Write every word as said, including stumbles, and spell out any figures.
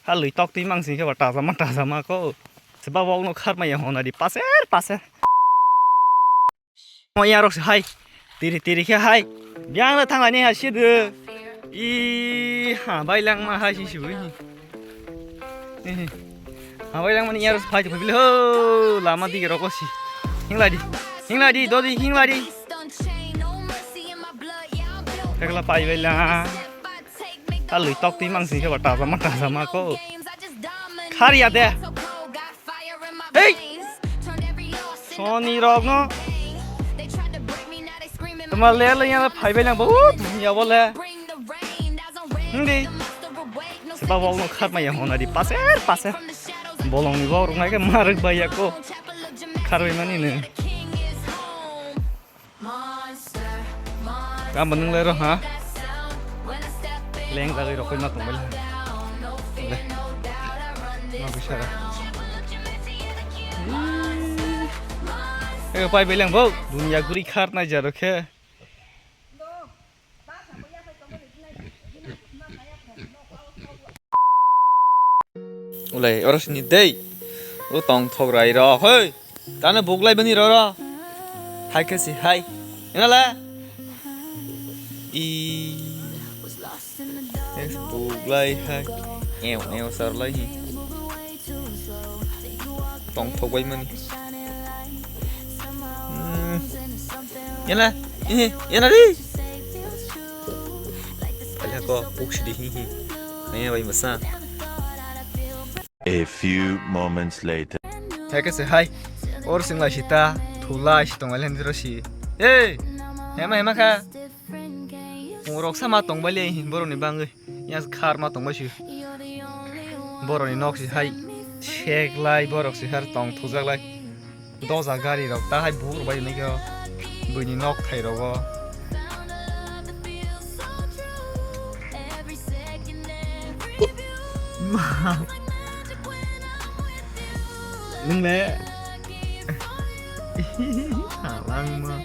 Halwi tok twi mang sing khe ba tajama tajama ko. Seba wok no khar maya hona di paser paser. Mo ya rok se hai. Tiri tiri khe hai. Biang le thang ani ha si de. I ha bai lang ma hai si si wi. Ha bai lang mani ya rok se phai phai bile ho lama dige rok si. Hingla di. Hingla di dodi hingla di. Thekla pai bai la. Halwi tok twi mang sing khe ba tajama tajama ko. Khar ya de. Hey! Sony rok no. Tama le le ya phai bai lang bo. Ya bo le. Hindi. Seba wok no khar maya hona di paser paser. Bolong ni wok rok nai khe maruk bai ya ko. Khar bai mani ne. Tamo nwng lai rw ha? Leng jagwi rw koi ma tong bai le. Le. Ma bisa ra. Ego pai bai leng bo. Dunia guri khar nai jaro khe. Ulai, oro sini dei. O tong thok rai ro, hoi. Tano buklai bani ro ro. Hai khe si hai. Ina la. I. Es buklai hai. Ew, ew, sar lai hi. Tong thok bai mani. Hmm. Yana, eh, yana ri. Kaya ko, puksi di hi hi. Naya bai masa. A few moments later. Hai khe se hai. Or sing lai sita, thulai si tong lai ro si. Hey! Hema hema kha. Pungrok sama tong bai le hin borok ni bangwi. Yang khar ma tong bai si. Borok ni nok si hai. Sek lai borok si har tong thujak lai. Doja gari rok ta hai bukur bai nai khe buini nok thai rogo. Nwng le. Halangma.